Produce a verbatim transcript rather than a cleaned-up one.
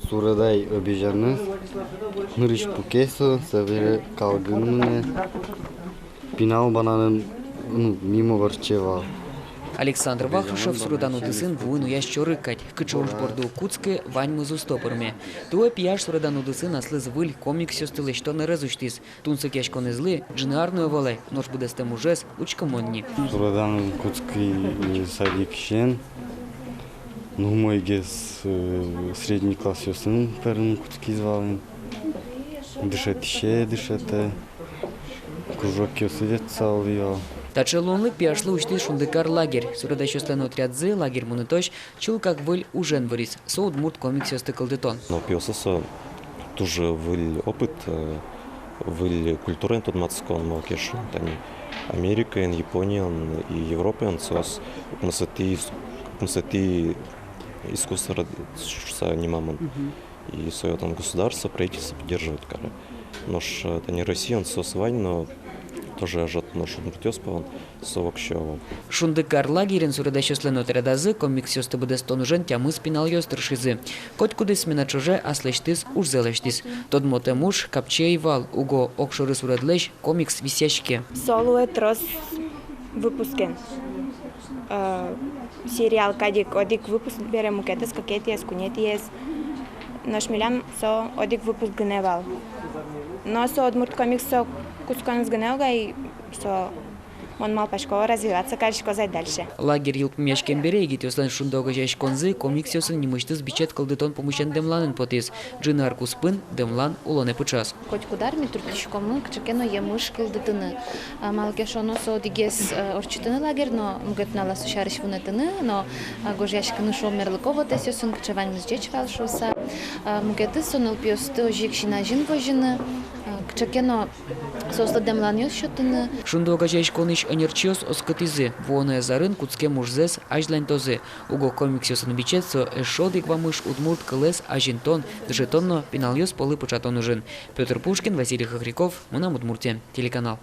Суредай обезьянаез, нырысь пуке со, собере калгыны мынэ, пинал бананын, ну, мимо ворче вал. Александр Вахрушев суредан удысын вуын уяз чорыг кадь. Кыӵе уж борды уг кутскы, ваньмыз усто пӧрме. Туэ пияш суредан удысын аслыз выль комиксъёсты лэсьтон ӧрез усьтӥз. Тунсыкъяськонэзлы ӝыны ар но ӧвӧл ай, нош быдэстэм ужез учкымон ни. Суредан кутски, э, садикысен, ну, умойгес, э, средний классъёсын пӧрын кутскиз вал ини. Дышетӥсе дышетэ, кружокъёсы ветлысал вал. Таӵе луонлык пияшлы усьтӥз «Шундыкар» лагерь. Суредасьёслэн отрядзы лагерь мынытозь чылкак выль ужен выриз. Со удмурт комиксъёсты кылдытон. Нылпиослы со туж выль опыт, э, выль культураен тодматскон, малы ке шуоно тани Америкаен, Япониен и Европаен соос укмысэтӥ ис-, укмысэтӥ искусство род-, шуыса нимамын. Мгм. И сое отын государство, правительство поддерживать каре. Нош, э, тани Россиын соос вань, но тоже ӧжыт, нош удмуртъёс пӧлын со воксё ӧвӧл. «Шундыкар» лагерьын суредасьёслэн отрядазы комиксъёсты быдэстон ужен тямыс пиналъёс тыршизы. Котькудӥз смена ӵоже аслэсьтыз ужзэ лэсьтӥз. Тодмотэм уж капчи ӧй вал, уго огшоры суредлэсь комикс висъяське. Со луэ трос выпускен. Э, сериал кадь ик, одӥг выпуск бере мукетыз, кыкетӥез, куинетӥез. Нош милям со одӥг выпуск гинэ вал. Но со удмурт комикс, со кутсконэз гинэ уг ай, со, мон малпасько, развиваться кариськоз ай дальше. Лагерь йылпумъяськем бере егитъёслэн «Шунды» огазеяськонзы комиксъёсын нимысьтыз бичет кылдытон пумысен дэмланын потӥз. Ӝыны ар куспын дэмлан улонэ пыӵаз. Котькуд ар ми туртӥськомы кыӵе ке но емыш кылдытыны. А, малы ке шуоно, со одӥгез, э, ортчытыны лагерь но, мукет нуналаз со сярысь вунэтыны но, а, гожъяськыны, шуом, мерлыко вотэсъёсын, кыӵе ваньмыз ӟеч вал шуыса. А, мукетыз со нылпиосты озьы ик син азьын возьыны, а, кыӵе ке но соослы дэмланъёс сётыны. «Шунды» огазеяськонысь ӧнерчиос оскытӥзы: вуоно арын кутскем ужзэс азьланьтозы. Уго комиксъёсын бичет со эшшо одӥг вамыш удмурт кылэз азинтон, дышетон но пиналъёс пӧлы пыӵатон ужын. Пётр Пушкин, Василий Хохряков, «Мынам Удмуртие» телеканал.